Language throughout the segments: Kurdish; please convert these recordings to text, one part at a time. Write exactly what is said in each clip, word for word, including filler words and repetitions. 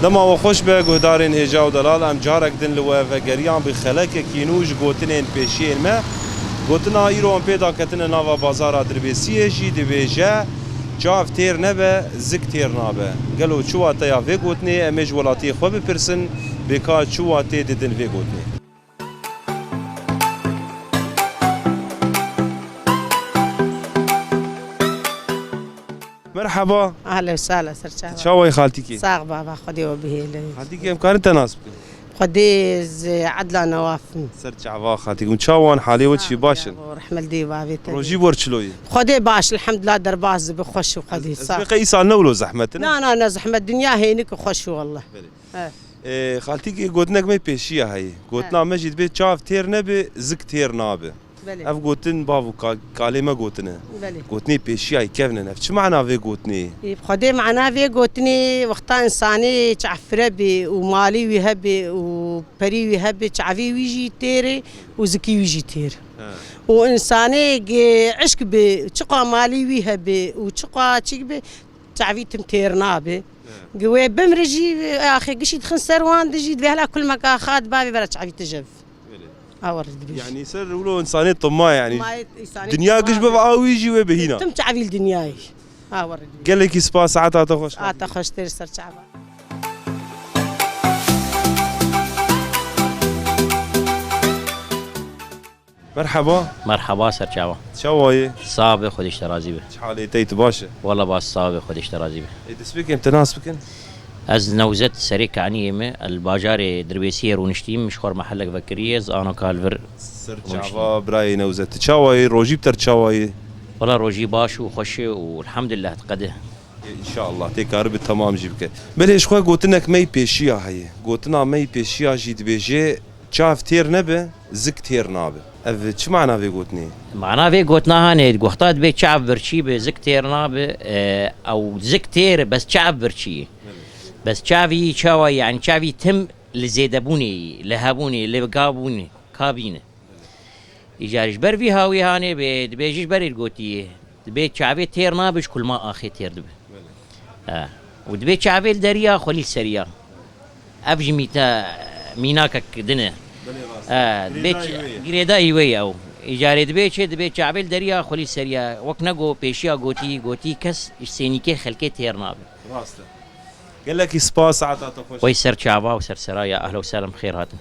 Dema we xweş be, guhdarên hêja û delal, em carek din li we vegeriyan bi xelekekî nû ji gotinên pêşiyên me. Gotina îro em pê daketine nava bazara Dirbêsiyê jî dibêje, çav têr nebe, zik têr nabe. Gelo çi wateya vê gotinê? Em ê ji welatiyê xwe bipirsin, bê ka çi watê didin vê gotinê? Merhaba. Ahla û sahla, ser çava. Çawa yî xaltîkê? Sax baba, Xwedê we bihêle. Xaltîkê, em karin te nas bikin? Xwedê ez Edla Newaf im. Ser çava xaltîk. Hûn çawa in, halê we çi, baş in? Rehmet dê bavê te. Rojî bor çilo ye? Xwedê baş, elhamdulillah, derbas dibe, xweş û Xwedê. Ez, ez sax. Bê qey îsal ne wilo zehmet in? Na, na, ne zehmet. Dinya hênik û xweş û wallah. Belê. He. Ê, xaltîkê, gotinek me pêşiya heye. Gotina me jî dibê çav têr nebe, zik têr nabe. Belê. Ev gotin bav û ka-, kalê me gotine. Belê. Gotinê pêşiya yî kevn in. Ev çi mana vê gotinê? Ê, bi Xwedê mana vê gotinê, wexta însanê çavfire bê û malî wî hebe û perî wî hebe, çavê wî jî têr e û zikî wî jî têr. He. Û însanê ge eşk be, çiqa malî wî hebe û çiqa çîk be, çavî tim têr nabe. He. Gi wê bimre jî, axê gişî dixin ser wan de jî, divê hela kulmeka xat bavê vera çavî tije bi. Belê. Awer dibêj. Yanî ser wilo însanê tuma, yanî. Tuma însanê dinya tuma giş be. Bibe a wî jî wê bihîna. Tim çavî li dinyayê. Awer dibêj. Gelekî spas, saeta te xweş. A te xweştir, ser çava. Merhaba. Merhaba, ser çava. Çawa yî? Sax be, Xwedê ji te razî be. Çi halê te yî, tu baş î? Wela baş, sax be, Xwedê ji te razî be. Ê, destpêkê em te nas bikin? Ez Newzet Serê Kaniyê me, li bajarê Dirbêsiyê rûniştîm, ji xwe re mehellek vekiriye, ez ano ka li vir rûniştîm. Ser çava, birayê Newzet. Tu çawa yî? Rojî bi te re çawa yî? Wela rojî baş û xweş e û elhamdulillah diqede. Ê, înşallah tê karibe temam jî bike. Belê, ji xwe gotinek me yî pêşiya heye. Gotina me yî pêşiya jî dibêje, çav têr nebe, zik têr nabe. Ev çi mana vê gotinê? Mana vê gotina hanê, wexta dibê çav birçî be, zik têr nabe, e, ew zik têr e, bes çav birçî ye. Belê. Bes çavî çawa ye? Yanî çavî tim li zêdebûnê ye, li hebûnê, li gabûnê, kabîne. Îcar ji ber vî hawî hanê bê, dibê jî ji berê gotiye. Dibê çavê têr nabe, ji kulma axê têr dibe. Belê. He. Û dibê çavê li deriya xwelî seriya. Ev jî mîte, mînakek din e. Belê, rast. He, dibê girêdayî wê ye. Girêdayî wê ye ew. Îcarê dibê çi, dibê çavê li deriya xwelî seriya. Wek ne go pêşiya gotî, gotî kes ji sênîkê xelkê têr nabe. Rast e. Gelekî spas, saeta te xweş. Wey ser çava û ser seraya, ehla û sehla, bi xêr hatin.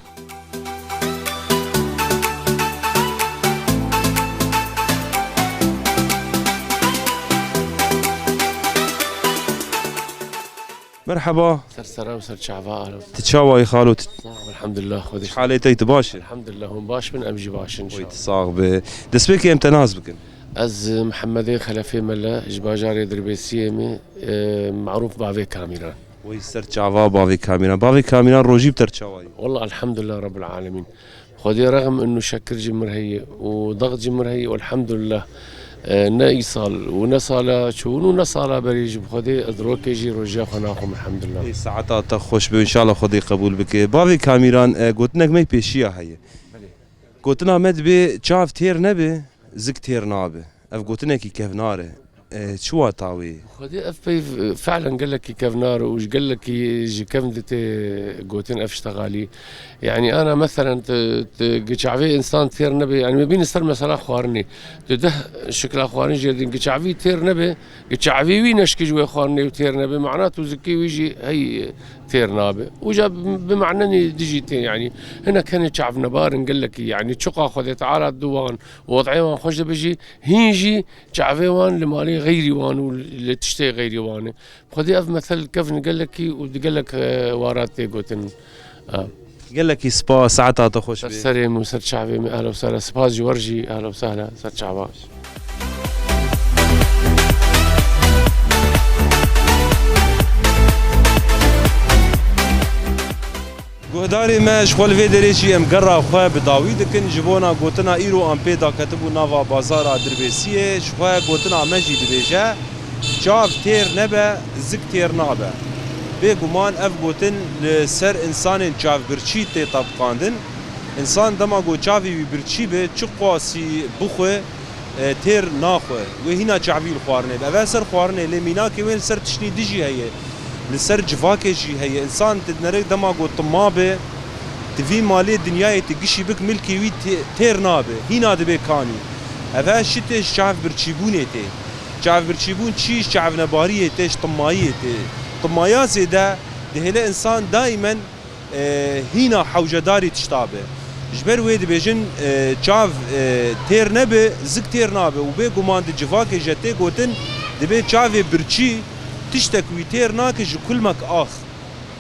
Merhaba. Ser sera û ser çava, ehla û sehla. Tu çawa yî xalo? Tu... Sax, elhamdulillah, Xwedê. Halê te yî, tu baş î? Elhamdulillah, hûn baş bin, em jî baş in, înşallah. Wey, tu sax be. Destpêkê em te nas bikin. Ez Mihemedê Xelefê Mele, ji bajarê Dirbêsiyê me, e, merûf Bavê Kamîran. Wey ser çava Bavê Kamîran. Bavê Kamîran, rojî bi te re çawa ye? Wallah, elhamdulillah Rabbil Alemîn. Xwedê rexm û şekir ji mir heye û dext ji mir heye û elhamdulillah, e, ne îsal û ne sala çûn û ne sala berî jî bi Xwedê ez rokê jî rojiya xwe naxwim, elhamdulillah. Ê, saeta te xweş be, înşallah Xwedê qebûl bike. Bavê Kamîran, e, gotinek me yî pêşiya heye. Belê. Gotina me dibê çav têr nebe, zik têr nabe. Ev gotinekî kevnar e. E, çi wata wê? Xwedê ev peyv, e, fehlen gelekî kevnar û ji gelekî ji kevn de tê gotin ev ştegalî. Yanî ana meselen tu, tu gi çavê însan têr nebe, yanî me bîne ser mesela xwarinê. Tu deh şikla xwarin jê din, gi çavî têr nebe, gi çavê wî neşkî ji wê xwarinê û têr nebe, mana tu zikê wî jî hey têr nabe. Û ca bi, bi manenê dijî tê, yanî hinek hene çavnebar in gelekî, yanî çiqa Xwedê Teala di wan, wed'ê wan xweş dibe jî, hîn jî çavê wan li malê xeyrî wan û li tiştê xeyrî wan e. Xwedê ev mesel kevn gelekî û di gelek, e, warat tê gotin. E. Gelekî spas, saeta te xweş be. Ser serê min û ser çavê min, ehla û sehla. Spas ji we re jî, ehla û sehla, ser çava. Guhdarê me, ji xwe li vê derê jî em gerra xwe bi dawî dikin. Ji bona gotina îro em pê daketibû nava bazara Dirbêsiyê, ji xwe gotina me jî dibêje, çav têr nebe, zik têr nabe. Bêguman ev gotin li ser însanên çavbirçî tê tebiqandin. Însan dema ku çavê wî birçî be, çiqasî bixwe, e, têr naxwe. Wê hîna çavî li xwarinê be. Ev e ser xwarinê, lê mînakê wê li ser tiştî dijî heye. Li ser civakê jî heye. Însan tu dinere dema ku tuma be, tu vî malê dinyayê tu gişî bik milkê wî tê-, têr nabe. Hîna dibe kanî. Eve şitê ji çav birçîbûnê tê. Çav birçîbûn çi? Ji çavnebariyê tê, ji timayiyê tê. Timaya zêde dihêle însan daîmen e, hîna hewcedarî tişta be. Ji ber wê dibêjin, e, çav, e, têr nebe, zik têr nabe û bêguman di civakê je tê gotin, dibê çavê birçî tiştek wî têr nake ji kulmek ax.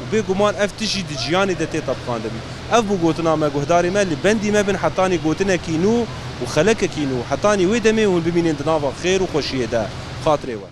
Û bêguman ev tişt jî di jiyanê de tê tepqandin. Ev bû gotina me, guhdarê me, li bendî me bin hetanî gotinekî nû û xelekekî nû. Hetanî wê demê hûn bimînin di nava xêr û xweşiyê de. Xatirê we.